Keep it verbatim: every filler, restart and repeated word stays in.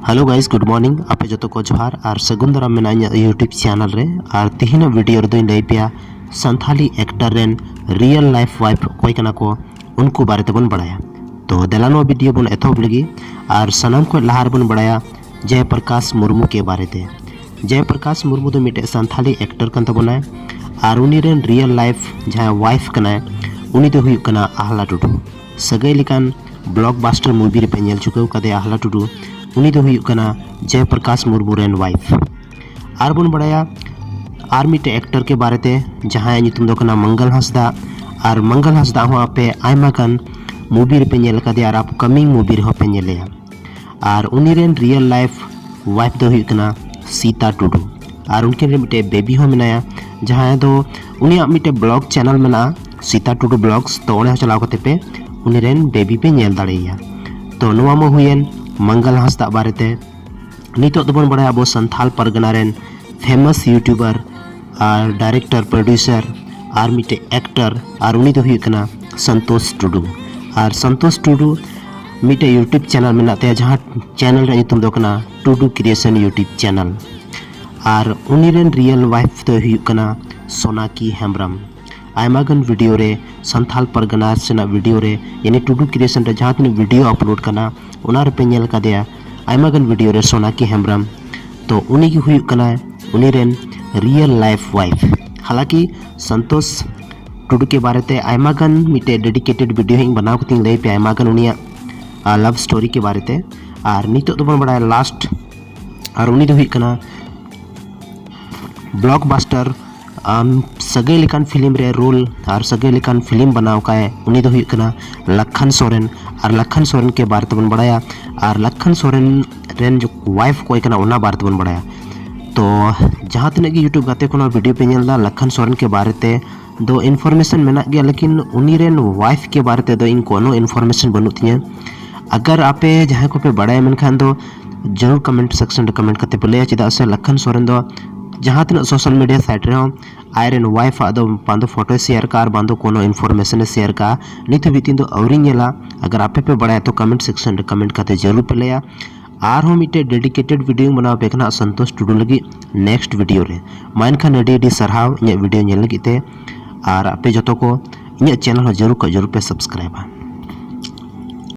Hello guys, good morning. ᱟᱯᱮ ᱡᱚᱛᱚ ᱠᱚ ᱡᱚᱦᱟᱨ ᱟᱨ ᱥᱟᱹᱜᱩᱱ ᱫᱟᱨᱟᱢ ᱢᱮᱱᱟᱜᱼᱟ ᱤᱧᱟᱹᱜ YouTube channel ᱨᱮ᱾ ᱟᱨ ᱛᱮᱦᱮᱧᱟᱜ video ᱨᱮᱫᱚᱧ ᱞᱟᱹᱭ ᱯᱮᱭᱟ ᱥᱟᱱᱛᱷᱟᱞᱤ actor ᱨᱮᱱ real life wife ᱚᱠᱚᱭ ᱠᱟᱱᱟ ᱠᱚ, ᱩᱱᱠᱩ ᱵᱟᱨᱮ ᱛᱮᱵᱚᱱ ᱵᱟᱲᱟᱭᱟ᱾ ᱛᱚ ᱫᱮᱞᱟ ᱱᱚᱣᱟ video ᱵᱚᱱ ᱮᱛᱚᱦᱚᱵ ᱞᱮᱜᱮ᱾ ᱟᱨ ᱥᱟᱱᱟᱢ ᱠᱷᱚᱱ ᱞᱟᱦᱟ ᱨᱮᱵᱚᱱ ᱵᱟᱲᱟᱭᱟ ᱡᱚᱭ ᱯᱨᱚᱠᱟᱥ ᱢᱩᱨᱢᱩ ᱠᱮ ᱵᱟᱨᱮ ᱛᱮ᱾ ᱡᱚᱭ ᱯᱨᱚᱠᱟᱥ ᱢᱩᱨᱢᱩ ᱫᱚ ᱢᱤᱫᱴᱮᱡ ᱥᱟᱱᱛᱷᱟᱞᱤ actor ᱠᱟᱱ ᱛᱟᱵᱚᱱᱟᱭ᱾ ᱟᱨ ᱩᱱᱤ ᱨᱮᱱ real life ᱡᱟᱦᱟᱸᱭ wife ᱠᱟᱱᱟᱭ, ᱩᱱᱤ ᱫᱚ ᱦᱩᱭᱩᱜ ᱠᱟᱱᱟ ᱟᱦᱞᱟ ᱴᱩᱰᱩ᱾ ᱥᱟᱹᱜᱟᱹᱭ ᱞᱮᱠᱟᱱ blockbuster movie ᱨᱮᱯᱮ ᱧᱮᱞ ᱪᱩᱠᱟᱹᱣ ᱠᱟᱫᱮᱭᱟ ᱟᱦᱞᱟ ᱴᱩᱰᱩ, ᱩᱱᱤ ᱫᱚ ᱦᱩᱭᱩᱜ ᱠᱟᱱᱟ ᱡᱚᱭ ᱯᱨᱚᱠᱟᱥ ᱢᱩᱨᱢᱩ ᱨᱮᱱ wife᱾ ᱟᱨ ᱵᱚᱱ ᱵᱟᱲᱟᱭᱟ ᱟᱨ ᱢᱤᱫᱴᱮᱡ actor ᱠᱮ ᱵᱟᱨᱮᱛᱮ, ᱡᱟᱦᱟᱸᱭᱟᱜ ᱧᱩᱛᱩᱢ ᱫᱚ ᱠᱟᱱᱟ ᱢᱚᱝᱜᱚᱞ ᱦᱟᱸᱥᱫᱟ᱾ ᱟᱨ ᱢᱚᱝᱜᱚᱞ ᱦᱟᱸᱥᱫᱟ ᱦᱚᱸ ᱟᱯᱮ ᱟᱭᱢᱟ ᱜᱟᱱ movie ᱨᱮᱯᱮ ᱧᱮᱞ ᱟᱠᱟᱫᱮᱭᱟ ᱟᱨ upcoming movie ᱨᱮᱦᱚᱸ ᱯᱮ ᱧᱮᱞᱮᱭᱟ᱾ ᱟᱨ ᱩᱱᱤ ᱨᱮᱱ real life wife ᱫᱚ ᱦᱩᱭᱩᱜ ᱠᱟᱱᱟ ᱥᱤᱛᱟ ᱴᱩᱰᱩ᱾ ᱟᱨ ᱩᱱᱠᱤᱱ ᱨᱮ ᱢᱤᱫᱴᱮᱡ baby ᱦᱚᱸ ᱢᱮᱱᱟᱭᱟ, ᱡᱟᱦᱟᱸᱭ ᱫᱚ ᱩᱱᱤᱭᱟᱜ ᱢᱤᱫᱴᱮᱡ vlog channel ᱢᱮᱱᱟᱜᱼᱟ, ᱥᱤᱛᱟ ᱴᱩᱰᱩ vlogs᱾ ᱛᱚ ᱚᱸᱰᱮ ᱦᱚᱸ ᱪᱟᱞᱟᱣ ᱠᱟᱛᱮ ᱯᱮ ᱩᱱᱤ ᱨᱮᱱ baby ᱯᱮ ᱧᱮᱞ ᱫᱟᱲᱮᱭᱟᱭᱟ᱾ ᱛᱚ ᱱᱚᱣᱟ ᱢᱟ ᱦᱩᱭᱮᱱ ᱢᱚᱝᱜᱚᱞ ᱦᱟᱸᱥᱫᱟ ᱵᱟᱨᱮᱛᱮ᱾ ᱱᱤᱛᱚᱜ ᱫᱚᱵᱚᱱ ᱵᱟᱲᱟᱭᱟ ᱟᱵᱚ ᱥᱟᱱᱛᱷᱟᱞ ᱯᱟᱨᱜᱟᱱᱟ ᱨᱮᱱ famous YouTuber ᱟᱨ director, producer ᱟᱨ ᱢᱤᱫᱴᱮᱡ actor, ᱟᱨ ᱩᱱᱤ ᱫᱚ ᱦᱩᱭᱩᱜ ᱠᱟᱱᱟ ᱥᱚᱱᱛᱳᱥ ᱴᱩᱰᱩ᱾ ᱟᱨ ᱥᱚᱱᱛᱳᱥ ᱴᱩᱰᱩ ᱢᱤᱫᱴᱮᱡ YouTube channel ᱢᱮᱱᱟᱜ ᱛᱟᱭᱟ, ᱡᱟᱦᱟᱸ channel ᱨᱮᱭᱟᱜ ᱧᱩᱛᱩᱢ ᱫᱚ ᱠᱟᱱᱟ ᱴᱩᱰᱩ Creation YouTube channel᱾ ᱟᱨ ᱩᱱᱤ ᱨᱮᱱ real wife ᱫᱚᱭ ᱦᱩᱭᱩᱜ ᱠᱟᱱᱟ ᱥᱳᱱᱟᱠᱤ ᱦᱮᱢᱵᱨᱚᱢ᱾ ᱟᱭᱢᱟ ᱜᱟᱱ video ᱨᱮ, ᱥᱟᱱᱛᱷᱟᱞ ᱯᱟᱨᱜᱟᱱᱟ ᱨᱮᱱᱟᱜ video ᱨᱮ, ᱭᱟᱱᱤ ᱴᱩᱰᱩ Creation ᱨᱮ ᱡᱟᱦᱟᱸ ᱛᱤᱱᱟᱹᱜ video upload ᱠᱟᱱᱟ, ᱚᱱᱟ ᱨᱮᱯᱮ ᱧᱮᱞ ᱠᱟᱫᱮᱭᱟ ᱟᱭᱢᱟ ᱜᱟᱱ video ᱨᱮ ᱥᱳᱱᱟᱠᱤ ᱦᱮᱢᱵᱨᱚᱢ᱾ ᱛᱚ ᱩᱱᱤ ᱜᱮ ᱦᱩᱭᱩᱜ ᱠᱟᱱᱟᱭ ᱩᱱᱤ ᱨᱮᱱ real life wife᱾ ᱦᱟᱞᱟᱠᱤ ᱥᱚᱱᱛᱳᱥ ᱴᱩᱰᱩ ᱠᱮ ᱵᱟᱨᱮᱛᱮ ᱟᱭᱢᱟ ᱜᱟᱱ ᱢᱤᱫᱴᱮᱡ dedicated video ᱦᱚᱸ ᱤᱧ ᱵᱮᱱᱟᱣ ᱠᱟᱛᱮᱧ ᱞᱟᱹᱭ ᱯᱮᱭᱟ ᱟᱭᱢᱟ ᱜᱟᱱ ᱩᱱᱤᱭᱟᱜ, ᱟ, love story ᱠᱮ ᱵᱟᱨᱮᱛᱮ᱾ ᱟᱨ ᱱᱤᱛᱚᱜ ᱫᱚᱵᱚᱱ ᱵᱟᱲᱟᱭᱟ last, ᱟᱨ ᱩᱱᱤ ᱫᱚ ᱦᱩᱭᱩᱜ ᱠᱟᱱᱟ blockbuster, ᱟᱢ, ᱥᱟᱹᱜᱟᱹᱭ ᱞᱮᱠᱟᱱ film ᱨᱮ role ᱟᱨ ᱥᱟᱹᱜᱟᱹᱭ ᱞᱮᱠᱟᱱ film ᱵᱮᱱᱟᱣ ᱠᱟᱭ, ᱩᱱᱤ ᱫᱚ ᱦᱩᱭᱩᱜ ᱠᱟᱱᱟ ᱞᱟᱠᱷᱟᱱ ᱥᱚᱨᱮᱱ᱾ ᱟᱨ ᱞᱟᱠᱷᱟᱱ ᱥᱚᱨᱮᱱ ᱠᱮ ᱵᱟᱨᱮ ᱛᱮᱵᱚᱱ ᱵᱟᱲᱟᱭᱟ, ᱟᱨ ᱞᱟᱠᱷᱟᱱ ᱥᱚᱨᱮᱱ ᱨᱮᱱ wife ᱚᱠᱚᱭ ᱠᱟᱱᱟ ᱚᱱᱟ ᱵᱟᱨᱮ ᱛᱮᱵᱚᱱ ᱵᱟᱲᱟᱭᱟ᱾ ᱛᱚ ᱡᱟᱦᱟᱸ ᱛᱤᱱᱟᱹᱜ ᱜᱮ YouTube ᱜᱟᱛᱮ ᱠᱚ ᱱᱚᱣᱟ video ᱯᱮ ᱧᱮᱞ ᱮᱫᱟ, ᱞᱟᱠᱷᱟᱱ ᱥᱚᱨᱮᱱ ᱠᱮ ᱵᱟᱨᱮ ᱛᱮ ᱫᱚ information ᱢᱮᱱᱟᱜ ᱜᱮᱭᱟ, ᱞᱮᱠᱤᱱ ᱩᱱᱤ ᱨᱮᱱ wife ᱠᱮ ᱵᱟᱨᱮ ᱛᱮᱫᱚ ᱤᱧ ᱠᱳᱱᱳ information ᱵᱟᱹᱱᱩᱜ ᱛᱤᱧᱟᱹ᱾ ᱟᱜᱟᱨ ᱟᱯᱮ ᱡᱟᱦᱟᱸᱭ ᱠᱚᱯᱮ ᱵᱟᱲᱟᱭᱟ ᱢᱮᱱᱠᱷᱟᱱ ᱫᱚ ᱡᱟᱹᱨᱩᱲ comment section ᱨᱮ comment ᱠᱟᱛᱮ ᱯᱮ ᱞᱟᱹᱭᱟ, ᱪᱮᱫᱟᱜ ᱥᱮ ᱞᱟᱠᱷᱟᱱ ᱥᱚᱨᱮᱱ ᱫᱚ ᱡᱟᱦᱟᱸ ᱛᱤᱱᱟᱹᱜ social media site ᱨᱮᱦᱚᱸ ᱟᱡᱨᱮᱱ wife ᱟᱜ ᱫᱚ ᱵᱟᱝ ᱫᱚ ᱯᱷᱳᱴᱳᱭ ᱥᱮᱭᱟᱨ ᱠᱟᱜᱼᱟ ᱟᱨ ᱵᱟᱝ ᱫᱚ ᱠᱳᱱᱳ information ᱮ ᱥᱮᱭᱟᱨ ᱠᱟᱜᱼᱟ, ᱱᱤᱛ ᱦᱟᱹᱵᱤᱡ ᱛᱮ ᱤᱧ ᱫᱚ ᱟᱹᱣᱨᱤᱧ ᱧᱮᱞᱟ᱾ ᱟᱜᱟᱨ ᱟᱯᱮ ᱯᱮ ᱵᱟᱲᱟᱭᱟ ᱛᱚ comment section ᱨᱮ comment ᱠᱟᱛᱮ ᱡᱟᱹᱨᱩᱲ ᱯᱮ ᱞᱟᱹᱭᱟ᱾ ᱟᱨᱦᱚᱸ ᱢᱤᱫᱴᱮᱡ dedicated video ᱤᱧ ᱵᱮᱱᱟᱣ ᱟᱯᱮ ᱠᱟᱱᱟ ᱥᱚᱱᱛᱳᱥ ᱴᱩᱰᱩ ᱞᱟᱹᱜᱤᱫ next video ᱨᱮ᱾ ᱢᱟ ᱮᱱᱠᱷᱟᱱ ᱟᱹᱰᱤ ᱟᱹᱰᱤ ᱥᱟᱨᱦᱟᱣ ᱤᱧᱟᱹᱜ video ᱧᱮᱞ ᱞᱟᱹᱜᱤᱫ ᱛᱮ, ᱟᱨ ᱟᱯᱮ ᱡᱚᱛᱚ ᱠᱚ ᱤᱧᱟᱹᱜ channel ᱦᱚᱸ ᱡᱟᱹᱨᱩᱲ ᱠᱷᱚᱱ ᱡᱟᱹᱨᱩᱲ ᱯᱮ subscribeᱟ᱾